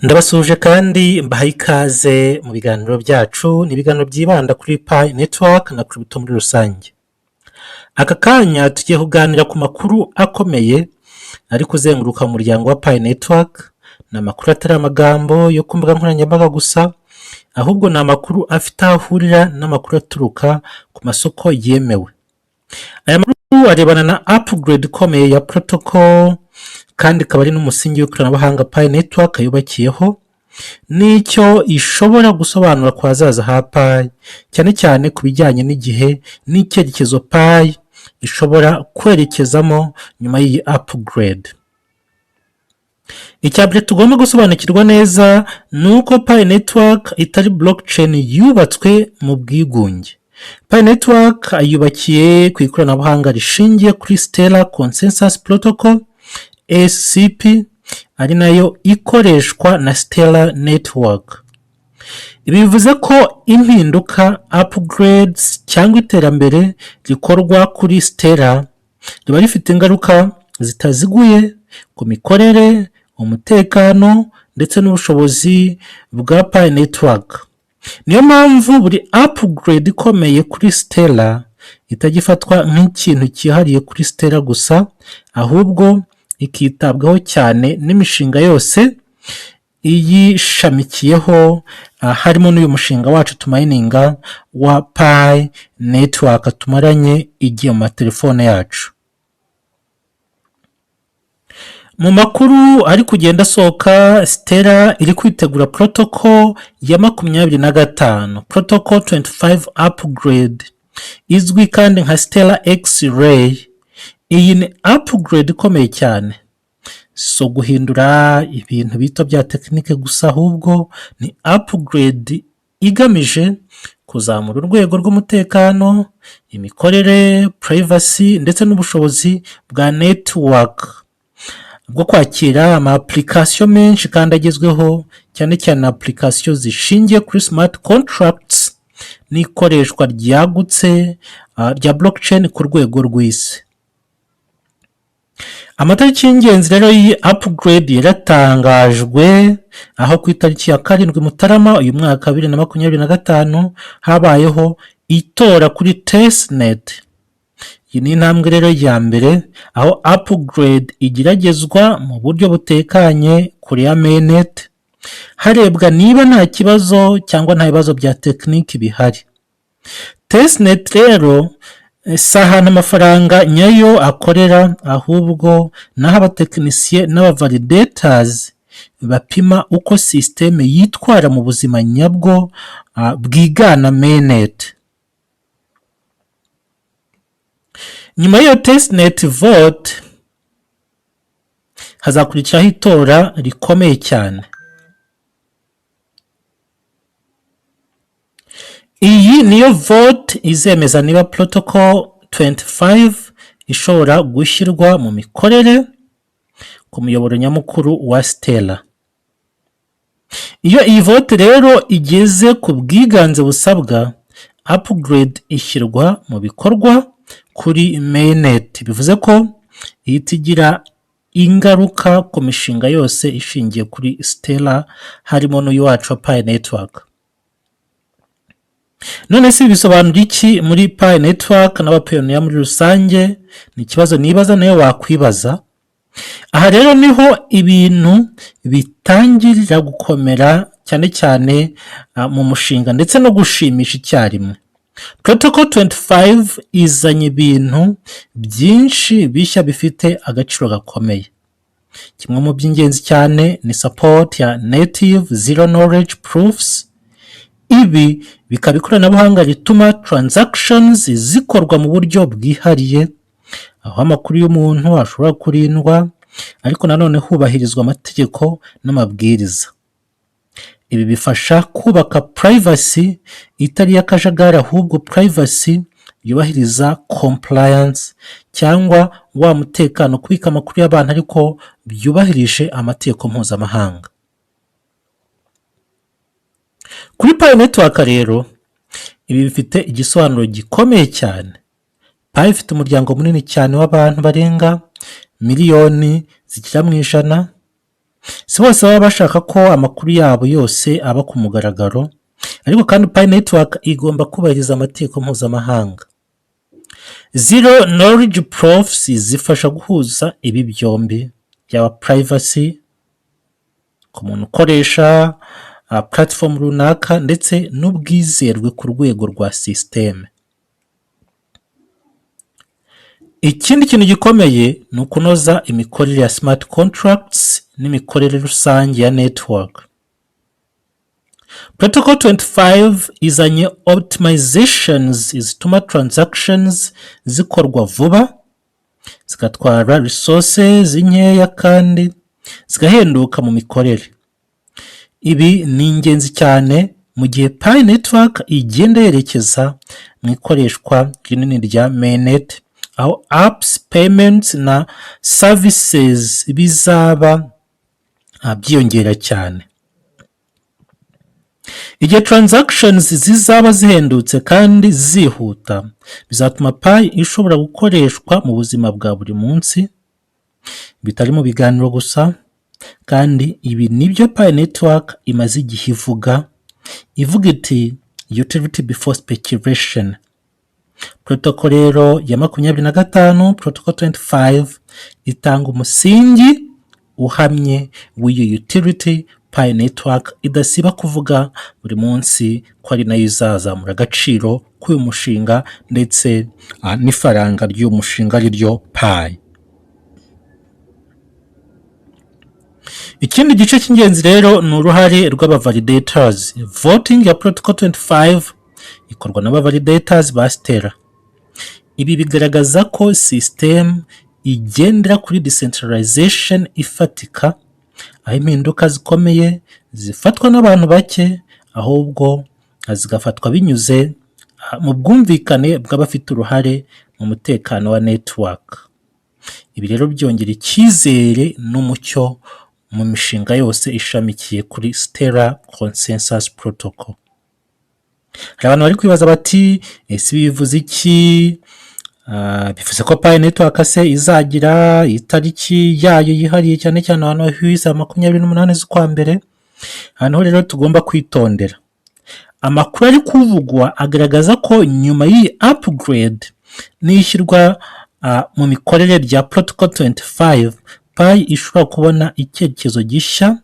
Ndabasuhuje kandi mbahaye ikaze mu biganiro byacu, ni ibiganiro byibanda kuri Pi Network na crypto muri rusange. Aka kanya tugiye kuganira ku makuru akomeye ari kuzenguruka mu muryango wa Pi Network, ni amakuru atari amagambo yo ku mbuga nkoranyambaga gusa, ahubwo ni amakuru afite aho ahurira n'amakuru aturuka ku masoko yemewe. Aya makuru arebana na upgrade ikomeye ya protocol kandi ikaba ari n'umusingi w'ikoranabuhanga Pi Network yubakiyeho, n'icyo ishobora gusobanura ku hazaza ha Pi, cyane cyane ku bijyanye n'igihe n'icyerekezo Pi ishobora kwerekezamo nyuma y'iyi upgrade. Icya mbere tugomba gusobanukirwa neza ni uko Pi Network itari blockchain yubatswe mu bwigunge. Pi Network yubakiye ku ikoranabuhanga rishingiye kuri Stellar Consensus Protocol SCP, ari nayo ikoreshwa na Stellar Network. Ibi bivuze ko impinduka, upgrades cyangwa iterambere rikorwa kuri Stellar riba rifite ingaruka zitaziguye ku mikorere, umutekano ndetse n'ubushobozi bwa Pi Network. Niyo mpamvu buri upgrade ikomeye kuri Stellar itajya ifatwa nk'ikintu cyihariye kuri Stellar gusa, ahubwo ikitabwaho cyane n'imishinga yose iyishamikiyeho, harimo n'uyu mushinga wacu tumininga wa Pi Network tumaranye igihe mu matelefone yacu. Mu makuru ari kugenda asohoka, Stellar iri kwitegura protocol ya 25, protocol 25 upgrade, izwi kandi nka Stellar X-Ray. Iyi ni upgrade ikomeye cyane, si uguhindura ibintu bito bya tekinike gusa, ahubwo ni upgrade igamije kuzamura urwego rw'umutekano, imikorere, privacy ndetse n'ubushobozi bwa network bwo kwakira ama application menshi kandi agezweho, cyane cyane application zishingiye kuri smart contracts n'ikoreshwa ryagutse rya blockchain ku rwego rw'isi. Amatariki y'ingenzi rero y'iyi upgrade yaratangajwe, aho ku itariki ya 7 Mutarama uyu mwaka wa 2025 habayeho itora kuri testnet. Iyi ni intambwe rero ya mbere aho upgrade igeragezwa mu buryo butekanye kuri ya mainnet, harebwa niba nta kibazo cyangwa nta bibazo bya tekiniki bihari. Testnet rero si ahantu amafaranga nyayo akorera, ahubwo ni aho abatekinisiye n'aba validators bapima uko sisiteme yitwara mu buzima nyabwo bwigana mainnet. Nyuma y'iyo testnet vote hazakurikiraho itora rikomeye cyane. Iyi niyo vote izemeza niba protocol 25 ishobora gushyirwa mu mikorere ku muyoboro nyamukuru wa Stellar. Iyo iyi vote rero igeze ku bwiganze busabwa, upgrade ishyirwa mu bikorwa kuri mainnet, bivuze ko ihita igira ingaruka ku mishinga yose ishingiye kuri Stellar, harimo n'uyu wacu wa Pi Network. None se ibi bisobanura iki muri Pi Network n'aba pioneer muri rusange? Ni ikibazo nibaza nawe wakwibaza. Aha rero niho ibintu bitangirira gukomera, cyane cyane mu mushinga ndetse no gushimisha icyarimwe. Protocol 25 izanye ibintu byinshi bishya bifite agaciro gakomeye. Kimwe mu by'ingenzi cyane ni support ya native zero knowledge proofs. Ibi bikaba ikoranabuhanga rituma transactions zikorwa mu buryo bwihariye, aho amakuru y'umuntu ashobora kurindwa ariko nanone hubahirizwa amategeko n'amabwiriza. Ibi bifasha kubaka privacy itari iy'akajagari, ahubwo privacy yubahiriza compliance cyangwa wa mutekano, kubika amakuru y'abantu ariko byubahirije amategeko mpuzamahanga. Kuri Pi Network rero ibi bifite igisobanuro gikomeye cyane. Pi ifite umuryango munini cyane w'abantu barenga miliyoni zigera mu 100. Si bose baba bashaka ko amakuru yabo yose aba ku mugaragaro, ariko kandi Pi Network igomba kubahiriza amategeko mpuzamahanga. Zero knowledge proofs zifasha guhuza ibi byombi, yaba privacy ku muntu ukoresha platform runaka ndetse n'ubwizerwe ku rwego rwa sisiteme. Ikindi kintu gikomeye ni ukunoza imikorere ya smart contracts n'imikorere rusange ya network. Protocol 25 izanye optimizations zituma transactions zikorwa vuba, zigatwara resources nkeya kandi zigahenduka mu mikorere. Ibi ni ingenzi cyane mu gihe Pi Network igenda yerekeza mu ikoreshwa rinini rya mainnet, aho apps, payments na services bizaba byiyongera cyane. Igihe transactions zizaba zihendutse kandi zihuta, bizatuma Pi ishobora gukoreshwa mu buzima bwa buri munsi, bitari mu biganiro gusa. Kandi ibi nibyo Pi Network imaze igihe ivuga, ivuga iti "utility before speculation". Protocol rero ya 25, Protocol 25, itanga umusingi uhamye w'iyo utility Pi Network idasiba kuvuga buri munsi ko ari nayo izazamura agaciro k'uyu mushinga ndetse n'ifaranga ry'uyu mushinga, ari ryo Pi. Ikindi gice cy'ingenzi rero ni uruhare rw'abavalidators. Voting ya Protocol 25 ikorwa n'abavalidators ba Stellar. Ibi bigaragaza ko sisitemu igendera kuri decentralization ifatika, aho impinduka zikomeye zifatwa n'abantu bake, ahubwo zigafatwa binyuze mu bwumvikane bw'abafite uruhare mu mutekano wa network. Ibi rero byongera icyizere n'umucyo mu mishinga yose ishamikiye kuri Stellar Consensus Protocol. Hari abantu bari kwibaza bati: "Ese ibi bivuze iki? Bivuze ko Pi Network se izagira itariki yayo yihariye, cyane cyane ahantu hisa 28 z'ukwa mbere?" Hano rero tugomba kwitondera. Amakuru ari kuvugwa agaragaza ko nyuma y'iyi upgrade n'ishyirwa mu mikorere rya Protocol 25, Pi ishobora kubona icyerekezo gishya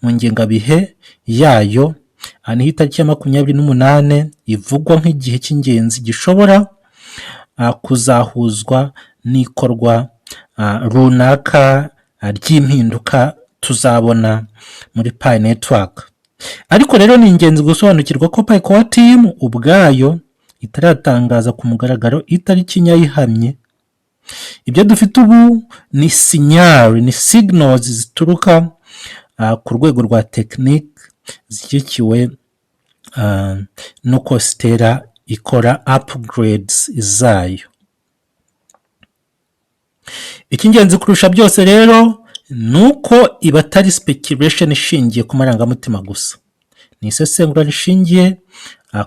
mu ngengabihe yayo. Aha niho itariki ya 28 ivugwa nk'igihe cy'ingenzi gishobora kuzahuzwa n'ikorwa runaka ry'impinduka tuzabona muri Pi Network. Ariko rero ni ingenzi gusobanukirwa ko Pi Core Team ubwayo itaratangaza ku mugaragaro itariki nyayo ihamye. Ibyo dufite ubu ni signal, ni signals zituruka ku rwego rwa tekinike, zishyigikiwe n'uko Stellar ikora upgrades zayo. Icy'ingenzi kurusha byose rero ni uko iba atari speculation ishingiye ku marangamutima gusa. Ni isesengura rishingiye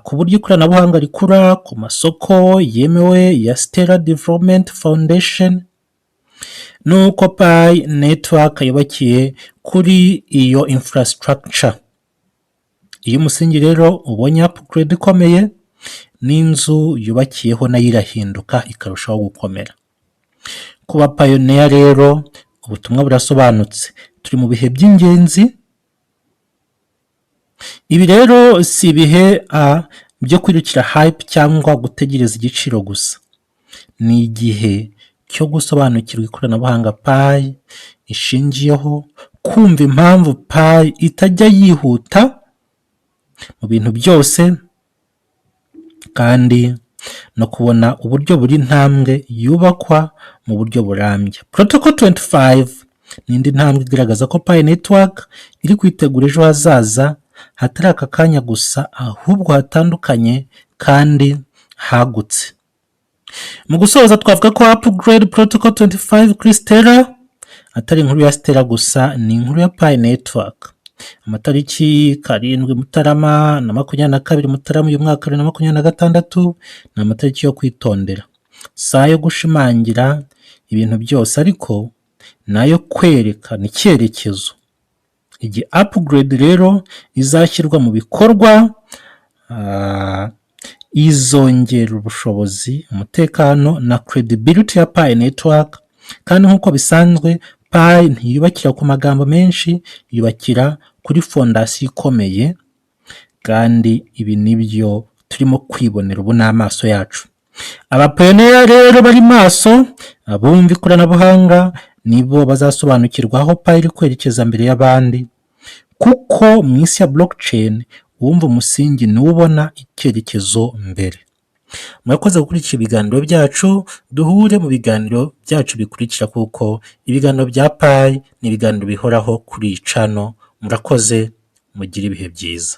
ku buryo ikoranabuhanga rikura, ku masoko yemewe ya Stellar Development Foundation, n'uko Pi Network yubakiye kuri iyo infrastructure. Iyo umusingi rero ubonye upgrade ikomeye, n'inzu yubakiyeho nayo irahinduka, ikarushaho gukomera. Ku bapioneer rero, ubutumwa burasobanutse: turi mu bihe by'ingenzi. Ibi rero si ibihe byo kwirukira hype cyangwa gutegereza igiciro gusa. Ni igihe cyo gusobanukirwa ikoranabuhanga Pi ishingiyeho, kumva impamvu Pi itajya yihuta mu bintu byose, kandi no kubona uburyo buri ntambwe yubakwa mu buryo burambye. Protocol 25 ni indi ntambwe igaragaza ko Pi Network iri kwitegura ejo hazaza hatari aka kanya gusa, ahubwo hatandukanye kandi hagutse. Mu gusoza, twavuga ko upgrade Protocol 25 kuri Stellar atari inkuru ya Stellar gusa, ni inkuru ya Pi Network. Amatariki 7 Mutarama na 22 Mutarama uyu mwaka 2026 ni amatariki yo kwitondera. Si ayo gushimangira ibintu byose, ariko ni ayo kwerekana icyerekezo. Iyi upgrade rero izashyirwa mu bikorwa izongera ubushobozi, umutekano na credibility ya Pi Network. Kandi nk'uko bisanzwe, Pi ntiyubakira ku magambo menshi, yubakira kuri fondasiyo ikomeye, kandi ibi nibyo turimo kwibonera ubu n'amaso yacu. Abapioneer rero bari maso, abumva ikoranabuhanga, nibo bazasobanukirwa aho Pi iri kwerekeza mbere y'abandi, kuko mu isi ya blockchain uwumva umusingi niwe ubona icyerekezo mbere. Murakoze gukurikira ibiganiro byacu, duhure mu biganiro byacu bikurikira, kuko ibiganiro bya Pi ni ibiganiro bihoraho kuri iyi channel. Murakoze, mugire ibihe byiza.